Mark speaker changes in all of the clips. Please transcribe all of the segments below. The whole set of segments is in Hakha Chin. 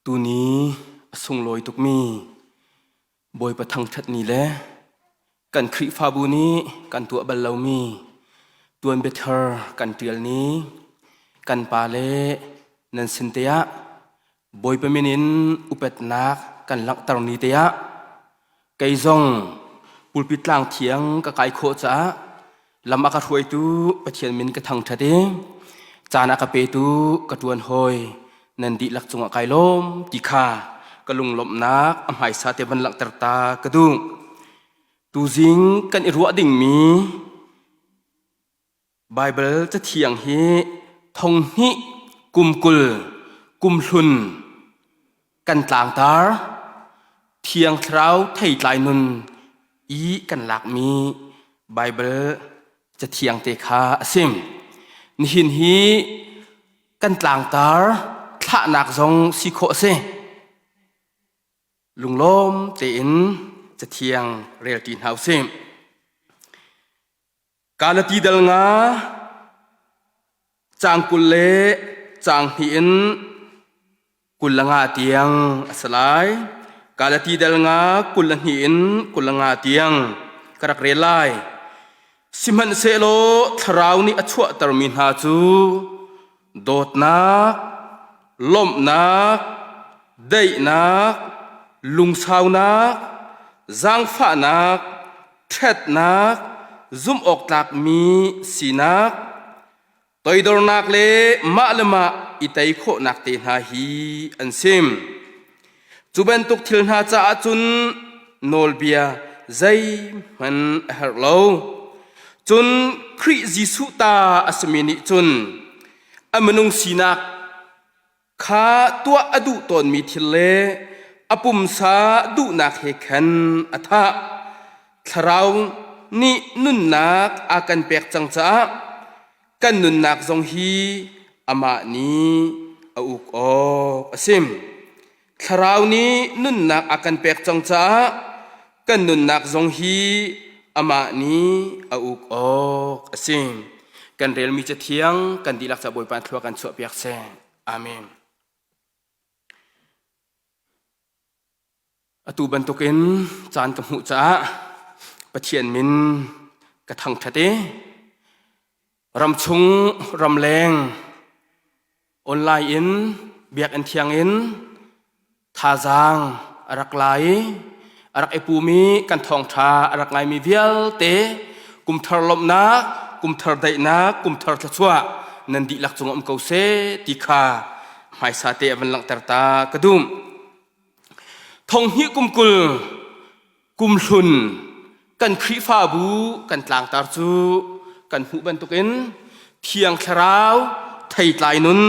Speaker 1: Tuni a sunglawi tukmi Bawipa thangṭhat ni le kan Khrihfabu nih kan tuah bal lomi tuanbia thar kan ṭial ni kan pa le nan sin te ah Bawipa min in upatnak kan langhter ni te ah kei zong pulpit tlang thiang ka kai khawh caah lam a ka hruaitu Pathian min ka thangṭhat i caan a ka petu ka ṭuan hawi nan dihlak cungah kai lawm ti kha ka lunglawmhnak a hmaisa te van langhter ta ka duh. Tuzing kan i ruah dingmi Baibal cathiang hi thonghnih kum 20 kum hlun kan tlangtar Thiang Thlarau theitlai nun i kan lakmi Baibal cathiang te kha a si. Nihin hi kan tlangtar thlahnak zong si khawh a si. Lunglawm tein cathiang relṭi hna usih. Galati dal nga caang 20 le caang hnih in 25 tiang a si lai. Galati dal nga 22 in 25 tiang ka rak rel lai. Sihmanhsehlaw Thlarau nih a chuahtermi hna cu dawtnak, lawmhnak, daihnak, lungsaunak, zaangfahnak, ṭhatnak, zumhawktlakmi sinak, toidornak le mah le mah i tei khawhnak te hna hi an si. Cu bantuk thil hna caah cun nawlbia zeihmanh a herh lo. Cun Khrih Jesuh ta a simi nih cun a minung sinak kha tuah a duh tawnmi thil le a pumsa duhnak he khan a thah. Thlarau nih nunnak a kan pek cang caah kan nunnak zong hi amah nih a uk awk a si. Thlarau nih nunnak a kan pek cang caah kan nunnak zong hi amah nih a uk awk a si. Kan relmi cathiang kan dihlak ca Bawipa thlua kan chuahpiak seh. Amen. Atu bantukin caan ka hmuh caah Pathian min ka thangṭhat i ramchung ramleng online in biakinn thiang in thazaang a rak la i a rak i pumi kan thawngṭha a rak ngaimi vialte kumthar lawmhnak, kumthar daihnak, kumthar thluachuah nan dihlak cung um ko seh ti kha hmaisa te a van langhter ta ka duh. Thonghnih kum 20 kum hlun kan Khrihfabu kan tlangtar cu kan hmuh bantukin Thiang Thlarau theitlai nun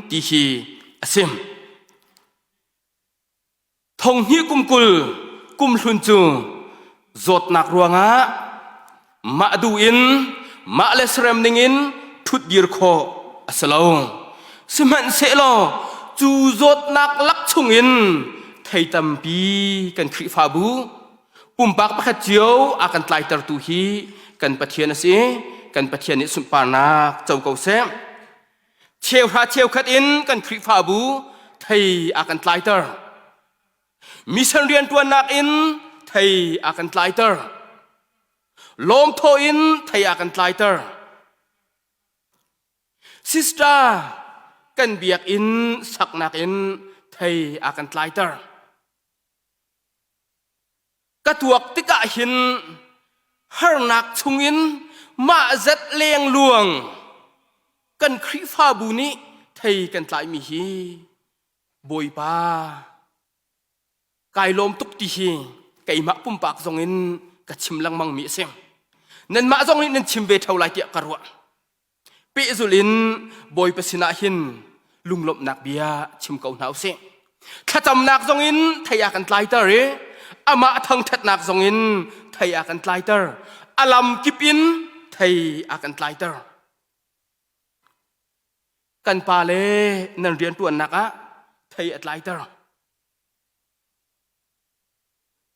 Speaker 1: ti hi a si. Thonghnih kum 20 kum hlun cu zawtnak ruangah mah duh in mah le serem ningin ṭhutdir khawh a si lo. Sihmanhsehlaw cu zawtnak lak chungin thei tampi kan Khrihfabu pumpak pakhat cio a kan tlaitertu hi kan Pathian a si. Kan Pathian nih sunparnak co ko seh. Cheuhra cheukhat in kan Khrihfabu thei a kan tlaiter. Mission rianṭuannak in thei a kan tlaiter. Lawmthawh in thei a kan tlaiter. Sister kan biakinn saknak in thei a kan tlaiter. Ka tuak tikah hin harnak chungin mah zat lengluang kan Khrihfabu nih thei kan tlaimi hi Bawipa kai lawm tuk ti hi keimah pumpak zong in ka chim lengmang mi a si. Nanmah zong nih nan chim ve theo lai tiah ka ruah. Pehzul in Bawipa sinah hin lunglawmhnak bia chim ko hna usih. Thlacamnak zong in thei a kan tlaiter i amah thangṭhatnak zong in thei a kan tlaiter. A lam kip in thei a kan tlaiter. Kan pa le nan rianṭuannak ah thei a tlaiter.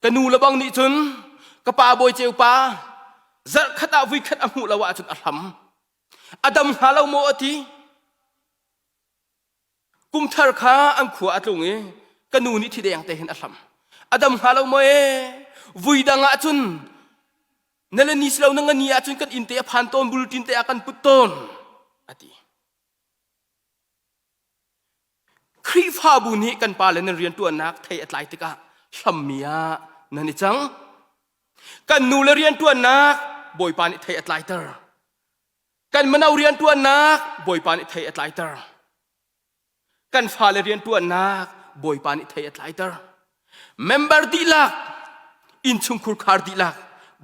Speaker 1: Ka nu le bang nih cun ka pa bawi ceu pa zarh khat ah vui khat a hmuh lo ahcun a hlam. A dam hnga lo maw a ti. Kum thar kha an khua a tlung i Ka nu nih thi deng te hin a hlam. A dam hnga lo maw ee? Vui dang ah cun na le ni si lo na ngani ah cun kan inn te a phan tawn bulletin te a kan put tawn a ti. Khrihfabu nih kan pa le nan rianṭuannak thei a tlai tikah hlammi ah nan i cang. Kan nu le rianṭuannak Bawipa nih thei a tlaiter. Kan mino rianṭuannak Bawipa nih thei a tlaiter. Kan fale rianṭuannak Bawipa nih thei a tlaiter. Member dihlak, innchungkhur khar dihlak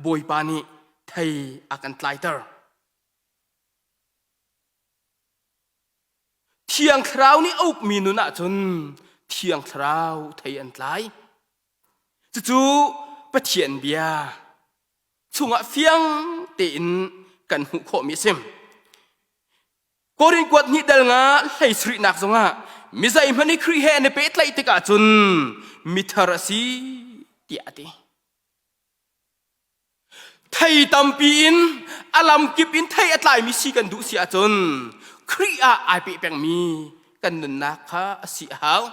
Speaker 1: Bawipa nih thei a kan tlaiter. Thiang Thlarau nih a ukmi nun ahcun Thiang Thlarau thei an tlai. Cucu Pathian bia chungah fiang tein kan hmuh khawhmi a si. Korin kuat hnih dal nga hlei sarihnak zongah mi zeihmanh i Khrih he an i pehtlaih tikah cun mithar a si tiah a ti. Thei tampi in a lamkip in thei a tlaimi si kan duh si ahcun Khrih ah ai peh pengmi kan nunnak kha a si a hau.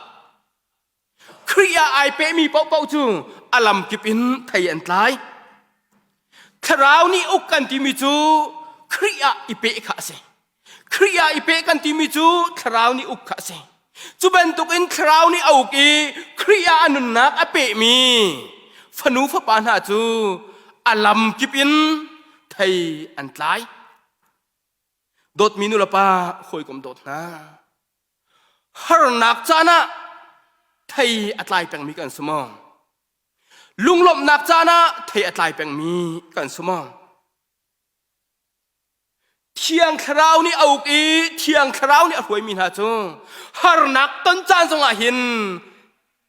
Speaker 1: Khrih ah ai pehmi paohpaoh cu a lamkip in thei an tlai. Thlarau nih uk kan timi cu Khrih ah i peh kha a si. Khrih ah i peh kan timi cu Thlarau nih uk kha a si. Cu bantukin Thlarau nih a uk i Khrih ah a nunnak a pehmi fanu fapa hna cu a lamkip in thei an tlai. Dawtmi nulepa hawikom dawt hna. Harnak caan ah thei a tlai pengmi kan si maw? Lunglawmhnak caan ah thei a tlai pengmi kan si maw? Thiang Thlarau nih a uk i Thiang Thlarau nih a hruaimi hna cu harnak ton caan zongah hin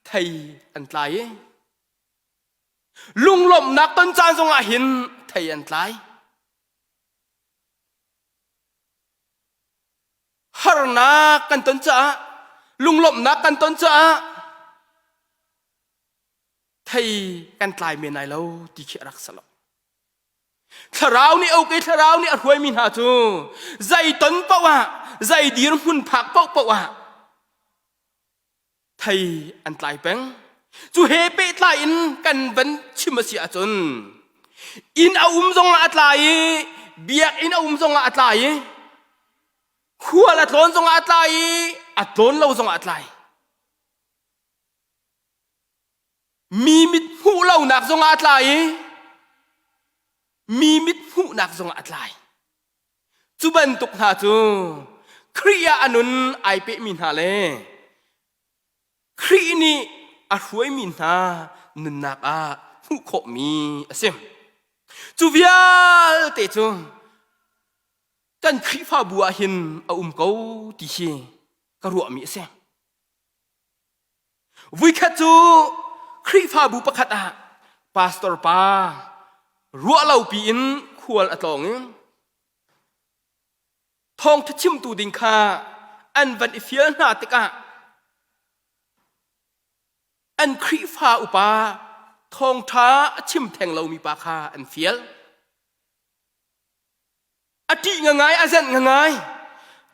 Speaker 1: thei an tlai i lunglawmhnak ton caan zongah hin thei an tlai. Harnak kan ton caah lunglawmhnak kan ton caah thei kan tlai men lai lo ti khi a rak si lo. Thlarau nih a uk i thlarau nih a hruaimi hna cu zei ton paoh ah zei dirhmun phak paohpaoh ah thei an tlai peng. Cu he pehtlai in kan van chim a si ahcun inn a um zongah a tlai i biakinn a um zongah a tlai i khual a tlawn zongah a tlai i a tlawn lo zongah a tlai. Mi mit hmuh lonak zongah a tla i mi mit hmuhnak zongah a tlai. Cu bantuk hna cu Khrih ah a nun ai pehmi hna le Khrih nih a hruaimi hna nunnak ah hmuh khawhmi a si. Cu vialte cu kan Khrihfabu ah hin a um ko ti hi ka ruahmi a si. Vuikhat cu Khrihfabu pakhat ah pastor pa ruahlopi in khual a tlawng i thawngṭha chimtu ding kha an van i fial hna tikah an Khrihfa upa thawngṭha a chim theng lomi pa kha an fial. A ṭih ngangai, a zenh ngangai.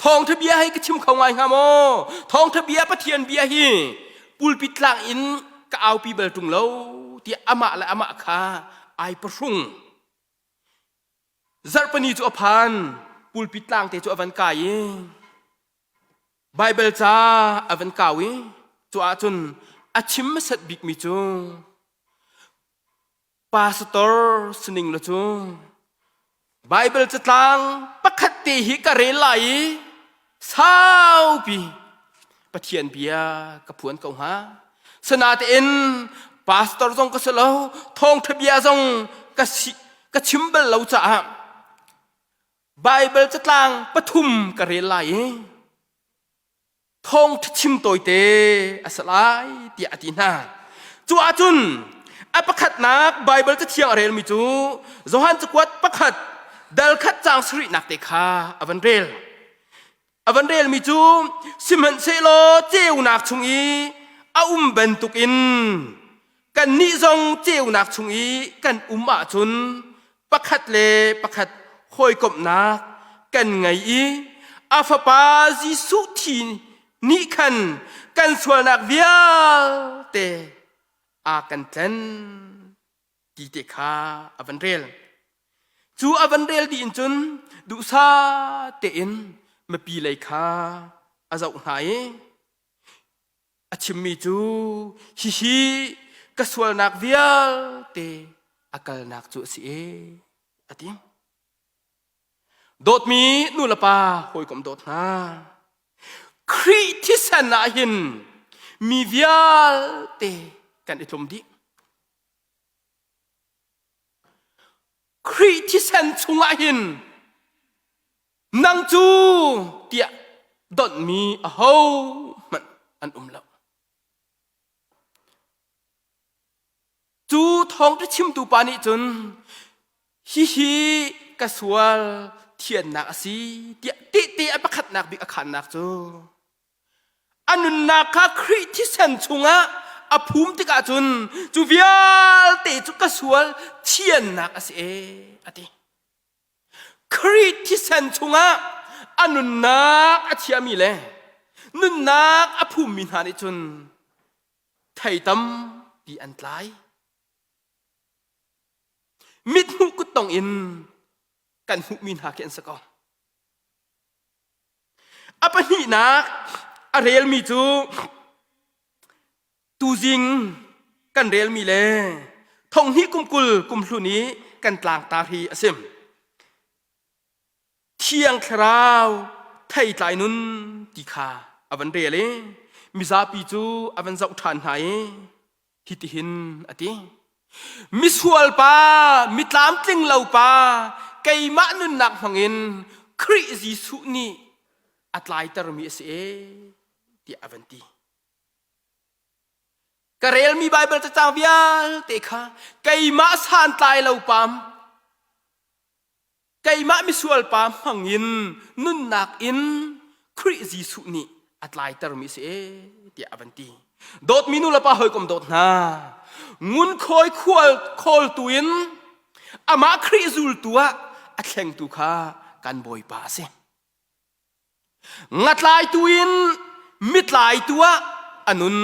Speaker 1: Thawngṭha bia hi ka chim kho ngai hnga maw? Thawngṭha bia Pathian bia hi pulpit tlang in ka aupi bal ṭung lo tiah amah le amah kha ai pahrung. Zarhpini cu a phan, pulpit tlang te cu a van kai i Baibal ca a van kau i cu ahcun a chim hmasat bikmi cu Pastor sining le cu Baibal catlang pakhat te hi ka rel lai i saupi Pathian bia ka phuan ko hnga. Sanatein pastor zong ka si lo, thawngṭha bia zong ka si, ka chim bal lo caah Baibal catlang pathum ka rel lai i thawngṭha chim tawite a si lai tiah a ti hna. Cu ahcun a pakhatnak Baibal cathiang a relmi cu Johan cakuat pakhat dal khat caang sarihnak te kha a van rel. A van relmi cu sihmanhsehlaw ceunak chung i a um bantukin kannih zong ceunak chung i kan um ahcun pakhat le pakhat hawikomhnak kan ngei i a fapa Jesuh thi nih khan kan sualnak vialte a kan tlen ti te kha a van rel. Cu a van rel dih in cun duhsah tein mipi lei kha a zoh hna i a chimmi cu hihi ka sualnak vialte a kalnak cu a si e a ti. Dawtmi nu le pa hawikom dawt hna Khrih thisen ah hin mi vialte kan i tlum dih. Khrih thisen chungah hin nang cu tiah donhmi aho hmanh an um lo. Cu thawngṭha chimtu pa nih cun hihi ka sual thiannak a si tiah tehte a pakhatnak bik a khannak cu a nunnak kha Khrih thisen chungah a phum tikah cun cu vialte cu ka sual thiannak a si e a ti. Khrih thisen chungah a nunnak a thiami le nunnak a phummi hna nih cun thei tampi an tlai. Mithmuh kuttong in kan hmuhmi hna khi an si ko. A pahnihnak a relmi cu tuzing kan relmi le thonghnih kum kul kum hlun i kan tlangtar hi a si. Thiang Thlarau theitlai nun ti kha a van rel i mizapi cu a van zoh ṭhan hna i hitihin a ti. Misual pa, mi tlamtling lo pa, keimah nunnak hmangin Khrih Jesuh nih a tlaitermi a si e, tiah a van ti. Ka relmi Baibal cacang vialte kha keimah santlai lo pam, keimah misual pa hmangin nunnak in Khrih Jesuh nih a tlaitermi a si e tiah a van ti. Dawtmi nu le pa hawikom dawt hna, ngunkhawi khual khawltu in amah Khrih zultu ah a thlengtu kha kan Bawipa a si. Ngatlaitu in mitlaitu ah a nun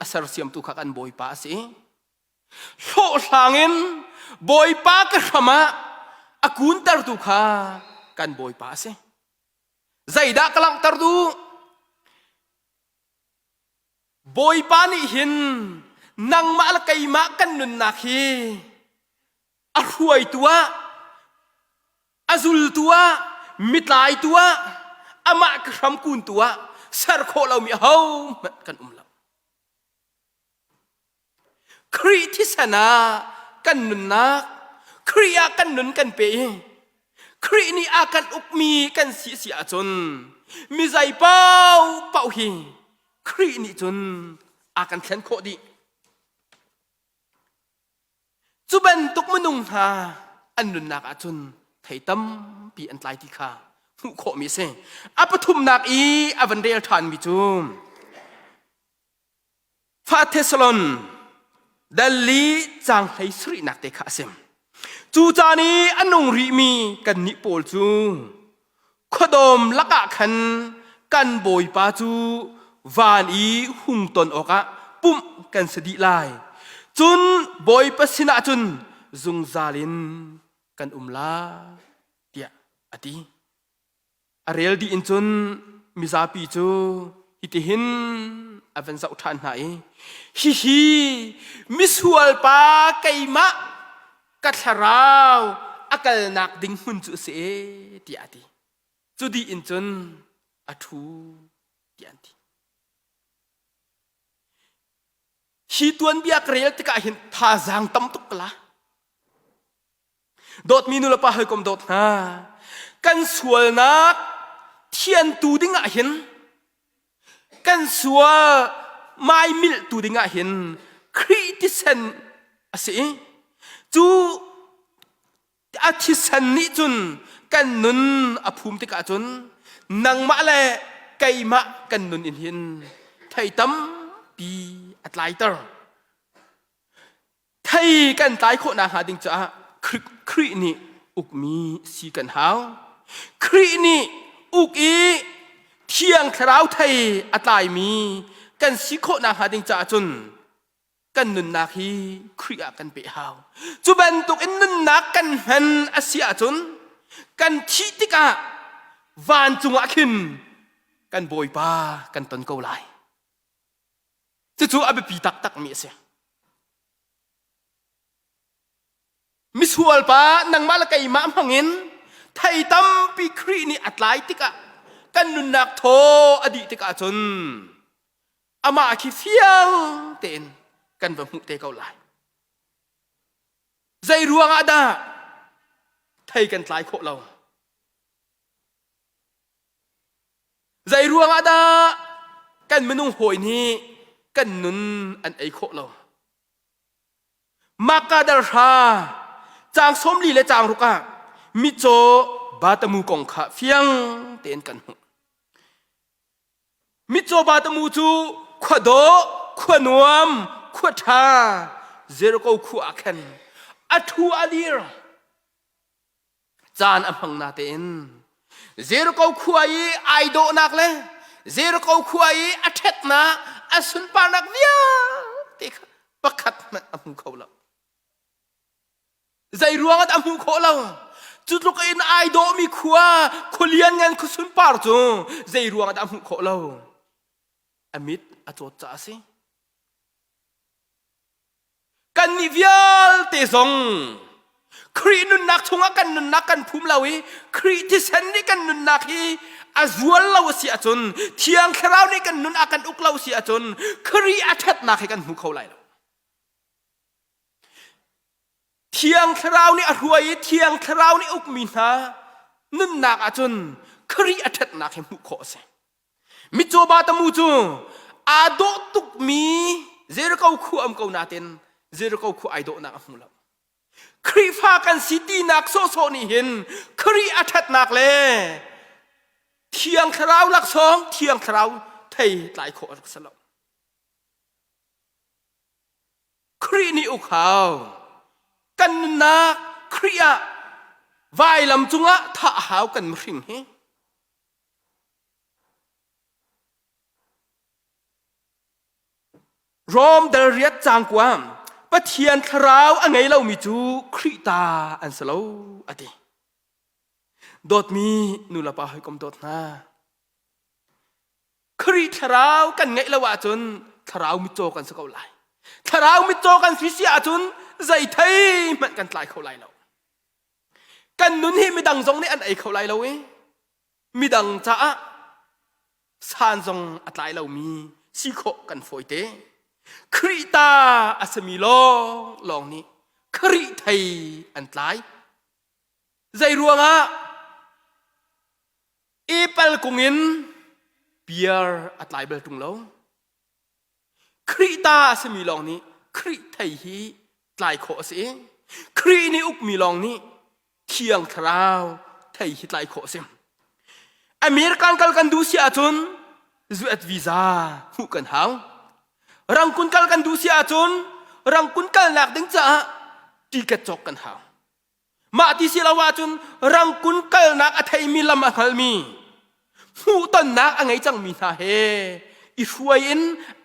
Speaker 1: a sersiamtu kha kan Bawipa a si. Hlawhhlang in Bawipa ka hram ah a kuntertu kha kan Bawipa a si. Zeidah ka langhter duh? Bawipa nih hin nangmah le keimah kan nunnak hi a hruaitu ah, a zultu ah, mitlaitu ah, amah ka hram kuntu ah ser khawh lomi ahohmanh kan um lo. Khrih thisen ah kan nunnak, Khrih ah kan nun kan pe i Khrih nih a kan ukmi kan si si ahcun mi zei paohpaoh hi Khrih nih cun a kan thlen khawh dih. Cu bantuk minung hna an nunnak ahcun thei tampi an tlai ti kha hmuh khawhmi a si. A pathumnak i a van rel ṭhanmi cu Fa Thessalon dal li caang hlei sarihnak te kha a si. Cu caan i a nung rihmi kannih pawl cu khuadawm lakah khan kan Bawipa cu van i hung ton awkah pumh kan si dih lai. Cun Bawipa sinah cun zungzal in kan um lai, tiah a ti. A rel dih in cun mizapi cu hitihin a van zoh ṭhan hna i hihi misual pa keimah ka thlarau a kalnak ding hmun cu a si e tiah a ti. Cu dih in cun a ṭhu tiah an ti. Hi tuanbia ka rel tikah hin thazaang tam tuk ka la. Dawtmi nulepa hawikom dawt hna, kan sualnak thiantu ding ah hin kan sual maimilhtu ding ah hin Khrih thisen a si i cu a thisen nih cun kan nun a phum tikah cun nangmah le keimah kan nun in hin thei tampi a tlaiter. Thei kan tlai khawh nakhnga ding caah Khrih nih ukmi si kan hau. Khrih nih uk i Thiang Thlarau thei a tlaimi kan si khawh nakhnga ding caah cun kan nunnak hi Khrih ah kan peh hau. Cu bantuk in nunnak kan hman a si ahcun kan thih tikah vancung ah khin kan Bawipa kan ton ko lai. Cucu a biapi taktakmi a si. Misual pa nangmah le keimah hmangin thei tampi Khrih nih a tlai tikah kan nunnak thaw a dih tikah cun amah khi fiang tein kan va hmuh te ko lai. Zei ruangah dah thei kan tlai khawh lo? Zei ruangah dah kan minung hawi nih kan nun an ei khawh lo? Mahka darhra caang 40 le caang ruk ah mitcaw Batamu kong kha fiang tein kan hmuh. Mitcaw Batamu cu khua dawh, khua nuam, khua ṭha Jericho khua ah khan a ṭhu a dir. Caan a hmang natein Jericho khua i ai dawhnak le Jericho khua i a ṭhetnak, a sunparnak vialte kha pakhat hmanh a hmu kho lo. Zei ruangah dah a hmuh khawh lo? Cu tluk in ai dawhmi khua, khualian ngan khua sunpar cu zei ruangah dah a hmuh khawh lo? A mit a cawt caah a si. Kannih vialte zong Khrih nunnak chungah kan nunnak kan phum lo i Khrih thisen nih kan nunnak hi a zual lo a si ahcun Thiang Thlarau nih kan nun a kan uk lo si ahcun Khrih a ṭhatnak hi kan hmu kho lai lo. Thiang Thlarau nih a hruai i Thiang Thlarau nih ukmi hna nunnak ahcun Khrih a ṭhatnak hi hmuh khawh a si. Mitcaw ba tamu cu aa dawh tukmi Jericho khua um ko nain Jericho khua ai dawhnak a hmu lo. Khrihfa kan si tinak sawhsawh nih hin Khrih a ṭhatnak le Thiang Thlarau laksawng Thiang Thlarau thei tlai khawh a rak si lo. Khrih nih uk hau. Kan nunnak Khrih ah vailam cungah thah hau kan mihring hi. Rom dal riat caang kuam Pathian thlarau a ngei lomi cu Khrih ta an si lo a ti. Dawtmi nulepa hawikom dawt hna. Khrih thlarau kan ngeih lo ahcun thlarau mitcaw kan si ko lai. Thlarau mitcaw kan si si ahcun zei thei hmanh kan tlai kho lai lo. Kan nun hi midang zong nih an ei kho lai lo i midang caah san zong a tlai lomi si khawh kan fawite. Khrih ta a simi lawng lawng nih Khrih thei an tlai. Zei ruangah epal kung in piar a tlai bal ṭung lo. Khrih ta a simi lawng nih Khrih thei hi tlai khawh a si i Khrih nih ukmi lawng nih Thiang Thlarau thei hi tlai khawh a si. American kal kan duh si ahcun US visa hmuh kan hau. Rangkun kal kan duh si ahcun rangkun kalnak ding caah ticket cawk kan hau. Mah ti si lo ahcun rangkun kalnak a theimi lam a hngalmi hmuhtonnak a ngei cangmi hna he i hruai in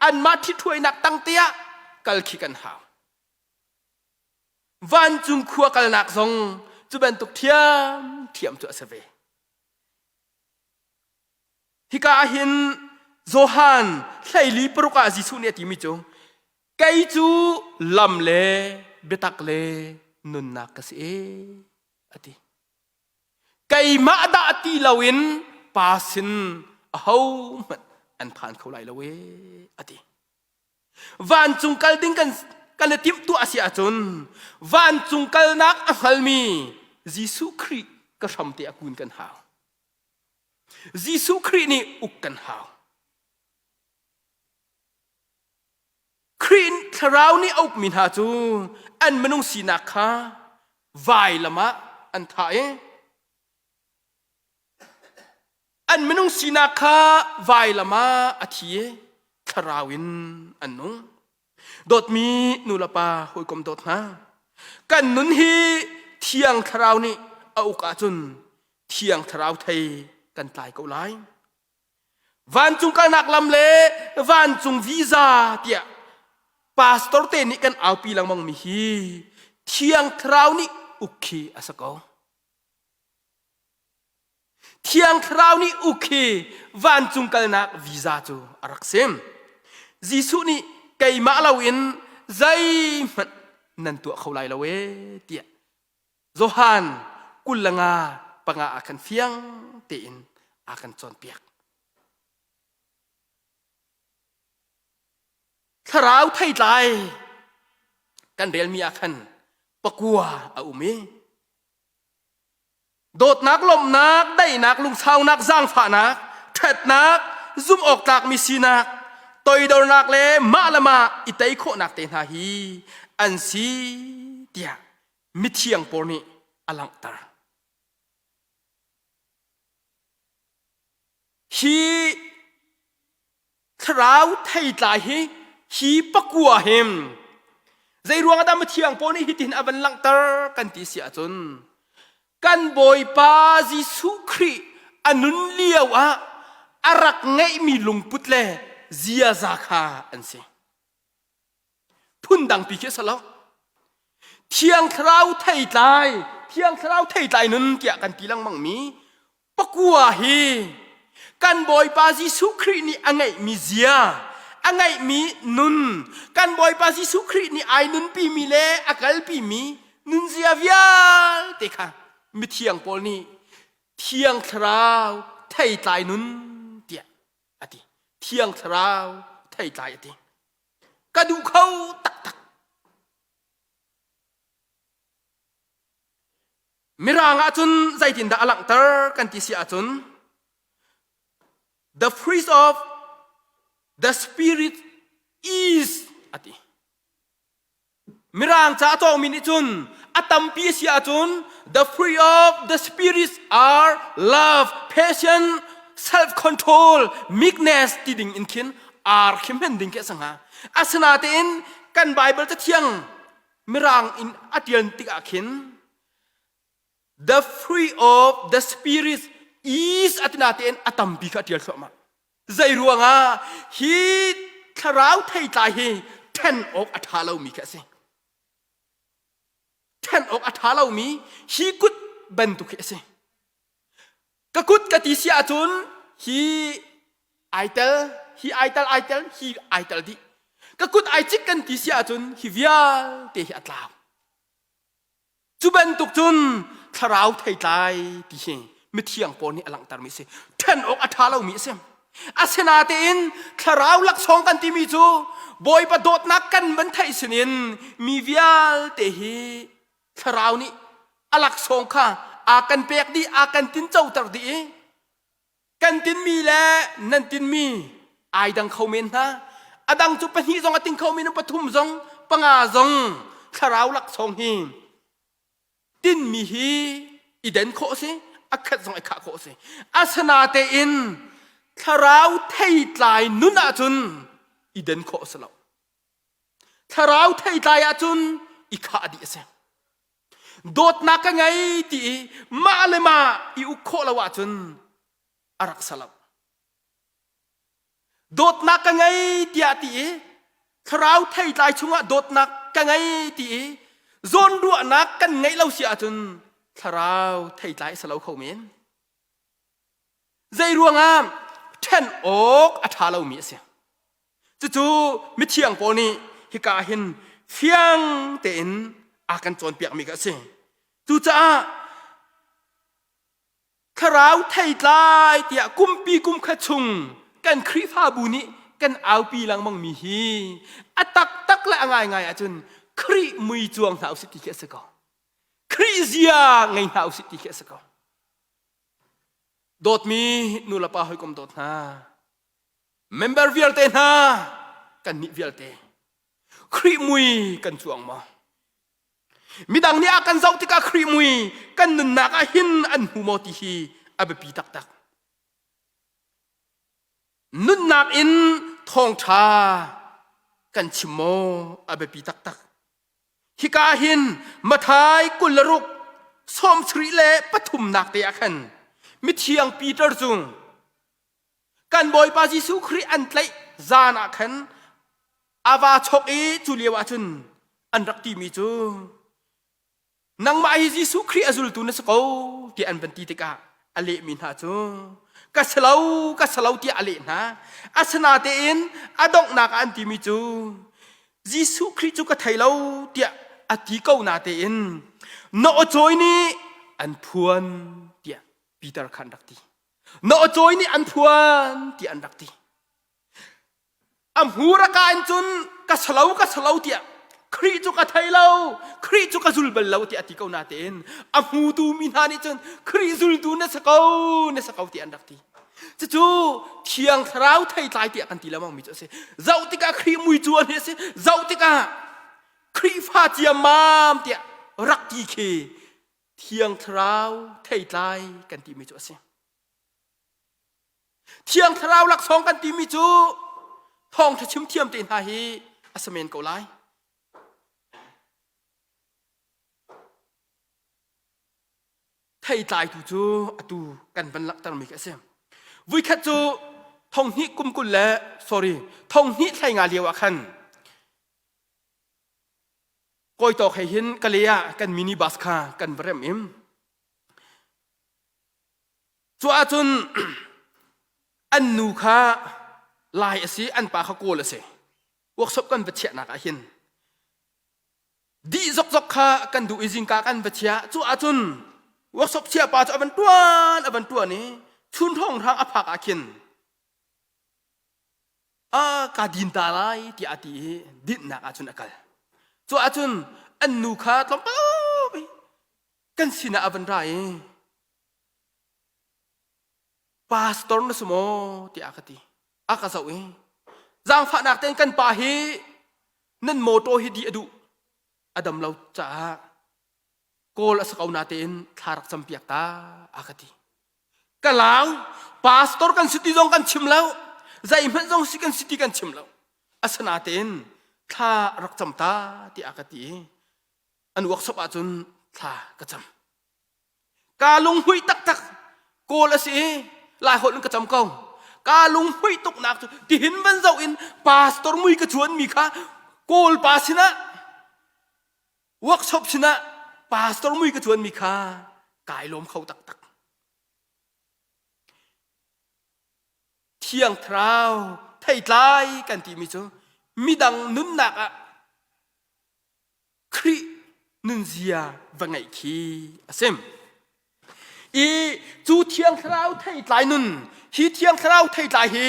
Speaker 1: anmah ṭhithruainak tangte ah kal khi kan hau. Vancung khua kalnak zong cu bantuk ṭhiamṭhiam cu a si ve. Hika ah hin Johan 14 ah Jesuh nih a timi cu kei cu lam le biatak le nunnak ka si e a ti. Keimah dah ti loin pa sin ahohmanh an phan kho lai lo e a ti. Vancung kal ding kan kan i timhtuah a si ahcun vancung kalnak a hngalmi Jesuh Khrih ka hramte a kun kan hau. Jesuh Khrih nih uk kan hau. Khrih thlarau nih a ukmi hna cu an minung sinak kha vailam ah an thah i an minung sinak kha vailam ah a thi i thlarau in an nung. Dawtmi nulepa hawikom dawt hna, kan nun hi Thiang Thlarau nih a uk ahcun Thiang Thlarau thei kan tlai ko lai. Vancung kalnak lam le vancung visa tiah pastor te nih kan aupi lengmang mi hi Thiang Thlarau nih uk khi a si ko. Thiang Thlarau nih uk hi vancung kalnak visa cu a rak sim. Jesuh nih keimah loin zeihmanh nan tuah kho lai lo ee tiah Johan 25 panga ah khan fiang tein a kan cawnpiak. Thlarau theitlai kan relmi ah khan pakua a um i dawtnak, lawmhnak, daihnak, lungsaunak, zaangfahnak, ṭhatnak, zumh awk tlakmi sinak, toidornak le mah le mah i tei khawhnak te hna hi an si tiah mithiang pawl nih a langhter. Hi thlarau theitlai hi hi pakua him zei ruang dah mithiang pawl nih hitin a van langhter kan ti si ahcun kan Bawipa Jesuh Khrih a nun lio ah a rak ngeihmi lungput le ziaza kha an si. Phundang pi khi a si lo. Thiang Thlarau theitlai, Thiang Thlarau theitlai nun tiah kan ti lengmang mi pakua hi kan Bawipa Jesuh Khrih nih a ngeihmi zia, a ngeihmi nun, kan Bawipa Jesuh Khrih nih ai nunpimi le a kalpimi nunzia vialte kha mithiang pawl nih Thiang Thlarau theitlai nun tiah a ti. Thiang Thlarau theitlai a ti. Ka duh kho taktak. Mirang ahcun zeitindah a langhter kan ti si ahcun the fruit of the spirit is a ti. Mirang ca a cawngmi nih cun a tampi a si ahcun the fruit of the spirit are love, passion, self-control, meekness ti ding in khin ar khi hmen ding khi a si hnga. Asinatein kan Bible cathiang Mirang in a ṭial tikah khin the fruit of the spirit is a tina tein a tampi kha a ṭial thluahmah. Zei ruangah hi thlarau theitlai hi ṭhen awk a ṭha lomi khi a si. Ṭhen awk a ṭha lomi hi kut bantuk hi a si. Ka kut ka ti si ahcun hi ai tel, hi ai tel ai tel, hi ai tel dih. Ka kut ai cik kan ti si ahcun hi vialte hi a tlau. Cu bantuk cun thlarau theitlai ti hi mithiang pawl nih a langhtermi a si. Ṭhen awk a ṭha lomi a si. Asinatein thlarau laksawng kan timi cu Bawipa dawtnak kan van theih sinin mi vialte hi thlarau nih a laksawng kha a kan pek dih a kan tincoter dih i kan tinmi le nan tinmi ai dang kho men hna a dang cu pahnih zong a ting kho men pathum zong panga zong thlarau laksawng hi tinmi hi i den khawh si a khat zong i khah khawh si asinatein thlarau theitlai nun ahcun i den khawh si lo Thlarau theitlai ahcun i khah dih a si. Dawtnak ka ngei ti i mah le mah i uk khawh lo ahcun a rak sa lo. Dawtnak ka ngei tiah ti i thlarau theitlai chungah dawtnak ka ngei ti i zawnruahnak kan ngeih lo si ahcun thlarau theitlai a si lo kho men. Zei ruangah ṭhen awk a ṭha lomi a si. Cucu mithiang Paul nih hika ah hin fiang tein a kan cawnpiakmi kha a si. Cucaah thlarau theitlai tiah kumpi kum khat chung kan Khrihfabu nih kan aupi lengmangmi hi a taktak le a ngaingai ahcun Khrih mui cuang hna usih ti khi a si ko. Khrih zia ngei hna usih ti khi a si ko. Dawtmi nulepa hawikom dawt hna, member vialte hna, kannih vialte, Khrih mui kan cuang maw? Midang nih a kan zoh tikah Khrih mui kan nunnak ah hin an hmu maw ti hi a biapi taktak. Nunnak in thawngṭha kan chim maw a biapi taktak. Hika ah hin Mathai 26 sawmsarih le pathumnak te ah khan mithiang Peter cu Kan Bawipa Jesuh Khrih an tlaih zan ah khan a va chok i cu lio ah cun an rak timi cu nangmah hi Jesuh Khrih a zultu na si ko tiah an van ti tikah a lehmi hna cu ka si lo ka si lo tiah a leh hna. Asinatein a donghnak ah an timi cu Jesuh Khrih cu ka thei lo tiah a ti ko natein na aw cawi nih an phuan tiah Peter kha an rak ti. Na aw cawi nih an phuan tiah an rak ti. A hmur a ka in cun ka salo ka salo tiah Khrih cu ka thei lo, Khrih cu ka zul bal lo tiah a ti ko natein a hmutu mi hna nih cun Khrih zultu na si ko, na si ko tiah an rak ti. Cucu Thiang Thlarau theitlai tiah kan ti lengmang mi cu a si. Zoh tikah Khrih mui cu a si. Zoh tikah Khrihfa ciammam tiah rak ti khi Thiang Thlarau theitlai kan timi cu a si. Thiang Thlarau laksawng kan timi cu thawngṭha chim thiam te hna hi a si men ko lai. Theitlai tu cu atu kan van langhtermi khi a si. Vuikhat cu thonghnih kum 20 le sorry thonghnih 15 lio ah khan kawi tawk he hin Kalay ah kan minibus kha kan va remh im. Cu ahcun an nu kha Lai a si, an pa kha Kawl a si. Workshop kan va chiahnak ah hin dih zokzok kha kan duh i zingka kan va chiah. Cu ahcun workshop chia pa cu a van ṭuan a van ṭuan i chun hrawnghrang a phak ah khin a ka din ta lai tiah a ti i dinhnak ahcun a kal. Cu ahcun an nu kha tlawmpal kan sinah a van ra i pastor na si maw tiah a ka ti a ka zoh i zaangfahnak tein kan pa hi nan motor hi dih a duh a dam lo caah kawl a si ko na tein thla rak campiak ta a ka ti ka lau pastor kan si ti zong kan chim lo zeihmanh zong si kan si ti kan chim lo asinatein thla rak cam ta tiah a ka ti i an workshop ahcun thla ka cam Kaa lunghmuih taktak. Kawl a si i Laiholh in ka cam ko. Kaa lunghmuih tuknak cu tihin van zoh in pastor mui ka cuanmi kha Kawl pa sinah workshop sinah pastor mui ka cuanmi kha kai lawm kho taktak. Thiang Thlarau theitlai kan timi cu midang nunnak ah Khrih nunzia va ngeih khi a si. I cu Thiang Thlarau theitlai nun, hi Thiang Thlarau theitlai hi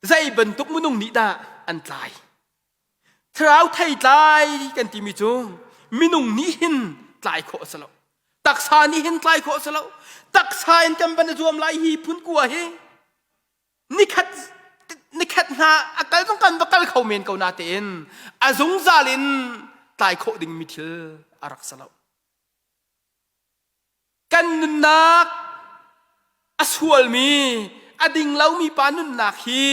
Speaker 1: zei bantuk minung nih dah an tlai? Thlarau theitlai kan timi cu minung nih hin tlai khawh a si lo. Taksa nih hin tlai khawh a si lo. Taksa in kan van i zuam lai hi phun kua hi nikhat nikhat hna a kal zong kan va kal kho men ko na tein a zungzal in tlai khawh ding mi thil a rak si lo kan nunnak a sualmi a ding lomi pa nunnak hi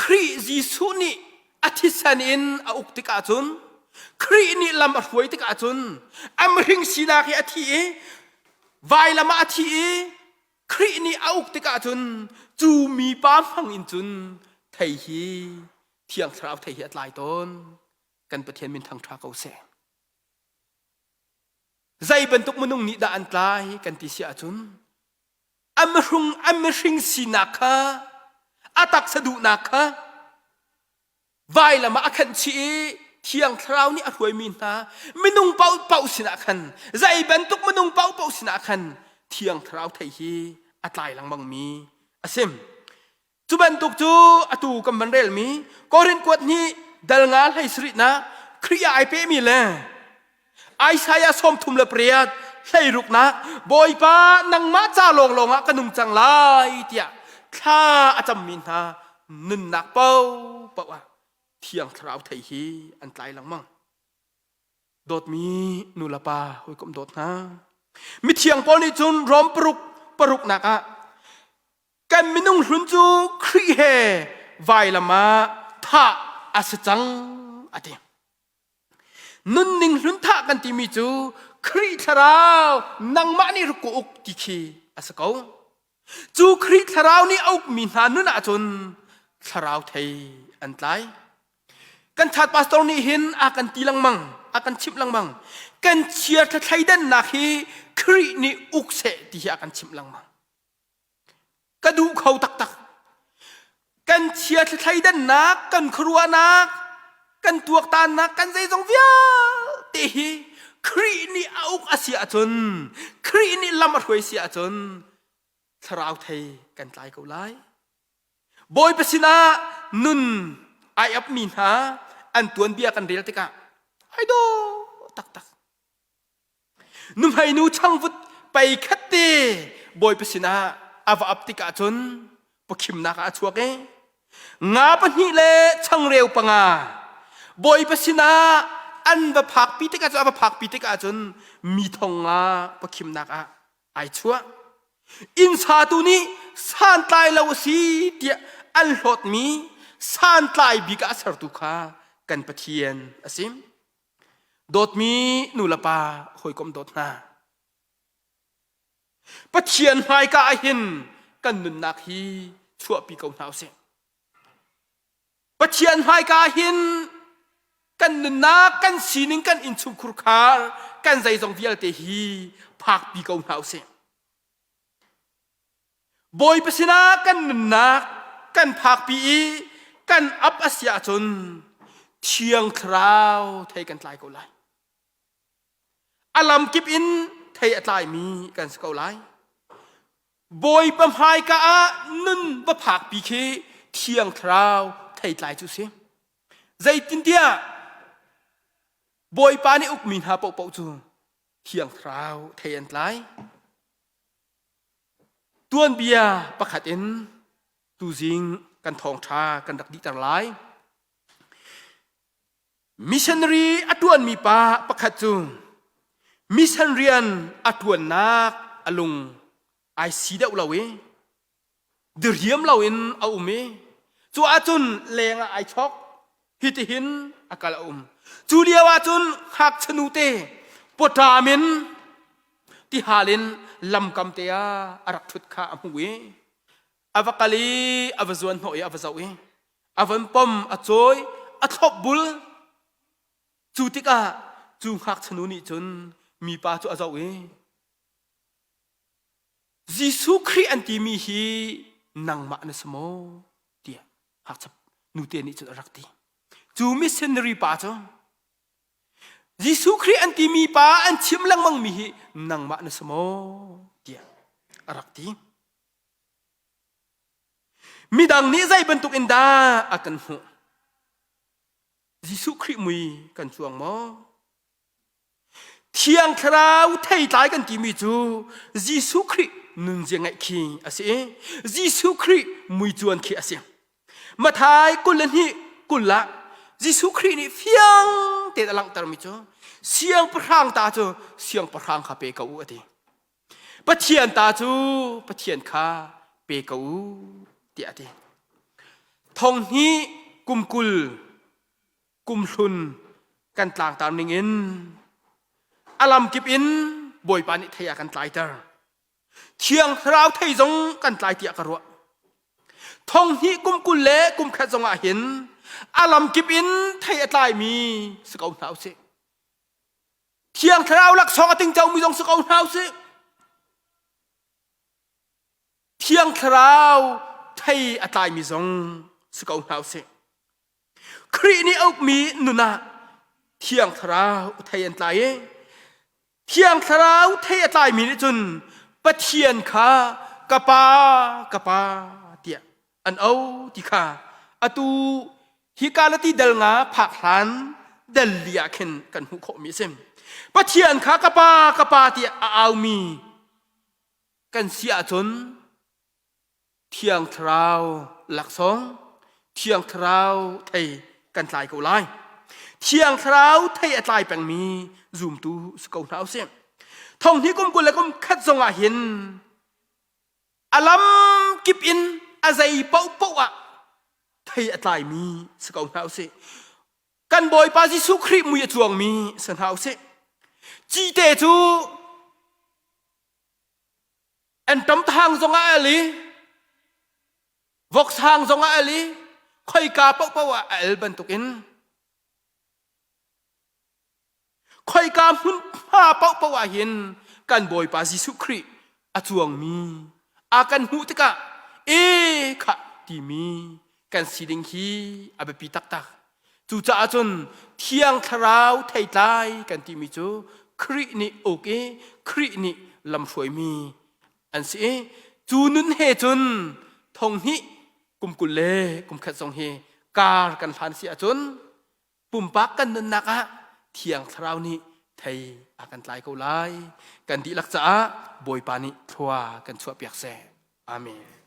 Speaker 1: Khrih Jesuh nih a thisen in a uk tikah cun Khrih nih lam a hruai tikah cun a mihring sinak hi a thi i vailam ah a thi i Khrih nih a uk tikah cun cu mipa hmang in cun thei hi Thiang Thlarau thei hi a tlai tawn. Kan Pathian min thangṭha ko seh. Zei bantuk minung nih dah an tlai kan ti si ahcun a mihrung a mihring sinak kha a taksa duhnak kha vailam ah a khenh chih i Thiang Thlarau nih a hruaimi hna minung paohpaoh sinah khan zei bantuk minung paohpaoh sinah khan Thiang Thlarau thei hi a tlai lengmangmi a si. Cu bantuk cu atu kan van relmi Korin kuat hnih dal nga hlei sarihnak Khrih ah ai pehmi le Isaiah 38 hleiruknak Bawipa nangmah ca lawnglawng ah ka nung cang lai tiah thla a cammi hna nunnak paohpaoh ah Thiang Thlarau thei hi an tlai lengmang. Dawtmi nu le pa hawikom dawt hna. Mithiang Paul nih cun Rom paruk paruknak ah kan minung hlun cu Khrih he vailam ah thah a si cang a ti. Nunning hlun thah kan timi cu Khrih thlarau nangmah nih ruk uk ti khi a si ko. Cu Khrih thlarau nih a ukmi hna nun ahcun thlarau thei an tlai. Kan that pastor nih hin a kan ti lengmang, a kan chimh lengmang. Kan chia thleidannak hi Khrih nih uk seh ti hi a kan chimh lengmang. Ka duh kho taktak. Kan chia thleidannak, kan khuaruahnak, kan tuaktannak, kan zeizong vialte hi Khrih nih a uk a si ahcun, Khrih nih lam a hruai si ahcun thlarau thei kan tlai ko lai. Bawipa sinah nun ai apmi hna an tuanbia kan rel tikah ai dawh taktak. Nuhmei nu changvut pei khat te Bawipa sinah a va ap tikah cun pawkhimnak ah a chuak i nga pahnih le changreu panga Bawipa sinah an va phakpi tikah cun a va phakpi tikah cun mi thong nga pawkhimnak ah ai chuah. Inn satu nih santlai lo a si tiah an hlawtmi santlai bik ah a sertu kha kan Pathian a si. Dawtmi nu le pa hawikom dawt hna. Pathian hmaika ah hin kan nunnak hi chuahpi ko hna usih. Pathian hmaika ah hin kan nunnak, kan sining, kan innchungkhur khar, kan zeizong vialte hi phakpi ko hna usih. Bawipa sinah kan nunnak kan phakpi i kan ap a si ahcun Thiang Thlarau thei kan tlai ko lai. A lamkip in thei a tlaimi kan si ko lai. Bawipa hmaika ah nun va phakpi khi Thiang Thlarau thei tlai cu si. Zeitintiah Bawipa nih ukmi hna paohpaoh cu Thiang Thlarau thei an tlai. Tuanbia pakhat in tuzing kan thawngṭha kan rak dihter lai. Missionary a ṭuanmi pa pakhat cu mission rian a ṭuannak a lung ai si deuh lo i diriam loin a um i cu ahcun leng ah ai chok hitihin a kal a um cu lio ahcun ngakchia nute pawṭam in tihal in lamkam te ah a rak ṭhut kha a hmuh i a va kal i a va zuan hnawh i a va zoh i a van pom a cawi a thlop bul cu tikah cu ngakchia nu nih cun mipa cu a zoh i Jesuh Khrih an timi hi nangmah na si maw tiah ngakchia nute nih cun a rak ti. Cu missionary pa cu Jesuh Khrih an timi pa an chim lengmangmi hi nangmah na si maw tiah a rak ti. Midang nih zei bantuk in dah a kan hmuh? Jesuh Khrih mui kan cuang maw? Thiang Thlarau theitlai kan timi cu Jesuh Khrih nunzia ngeih khi a si i Jesuh Khrih muicuan khi a si. Mathai 22 kul ah Jesuh Khrih nih fiang tein a langhtermi cu siangpahrang ta cu siangpahrang kha pe ko u a ti. Pathian ta cu Pathian kha pe ko u tiah a ti. Thong hnih kum 20 kumhlun kan tlangtar ning in a lamkip in Bawipa nih thei a kan tlaiter. Thiang Thlarau thei zong kan tlai tiah ka ruah. Thong hnih kum 20 le kum khat zong ah hin a lamkip in thei a tlaimi si ko hna usih. Thiang Thlarau laksawng a tingco mi zong si ko hna usih. Thiang Thlarau thei a tlaimi zong si ko hna usih. Khrih nih a ukmi nun ah Thiang Thlarau thei an tlai i Thiang Thlarau thei a tlaimi nih cun Pathian kha ka Pa, ka Pa tiah an au ti kha atu hi Galati dal nga phak hlan dal li ah khin kan hmuh khawhmi a si. Pathian kha ka Pa, ka Pa tiah a aumi kan si ahcun Thiang Thlarau laksawng, Thiang Thlarau thei kan tlai ko lai. Thiang Thlarau thei a tlai pengmi zumtu si ko hna usih. Thong hnih kum 20 le kum khat zong ah hin a lam kip in a zei paohpaoh ah thei a tlaimi si ko hna usih. Kan Bawipa Jesuh Khrih mui a cuangmi si hna usih. Cite cu. Anṭam thang zongah a el i voksang zongah a el i khoika paohpaoh ah a el bantukin khoika hmunhma paohpaoh ah hin kan Bawipa Jesuh Khrih a cuangmi a kan hmuh tikah e khah timi kan si ding hi a biapi taktak. Cucaah cun Thiang Thlarau theitlai kan timi cu Khrih nih uk i Khrih nih lamhruaimi an si i cu nun he cun thong hnih kum 20 le kum khat zong hi kar kan hlan si ahcun pumpak kan nunnak ah Thiang Thlarau nih thei a kan tlai ko lai. Kan dihlak caah Bawipa nih thlua kan chuahpiak seh. Amen.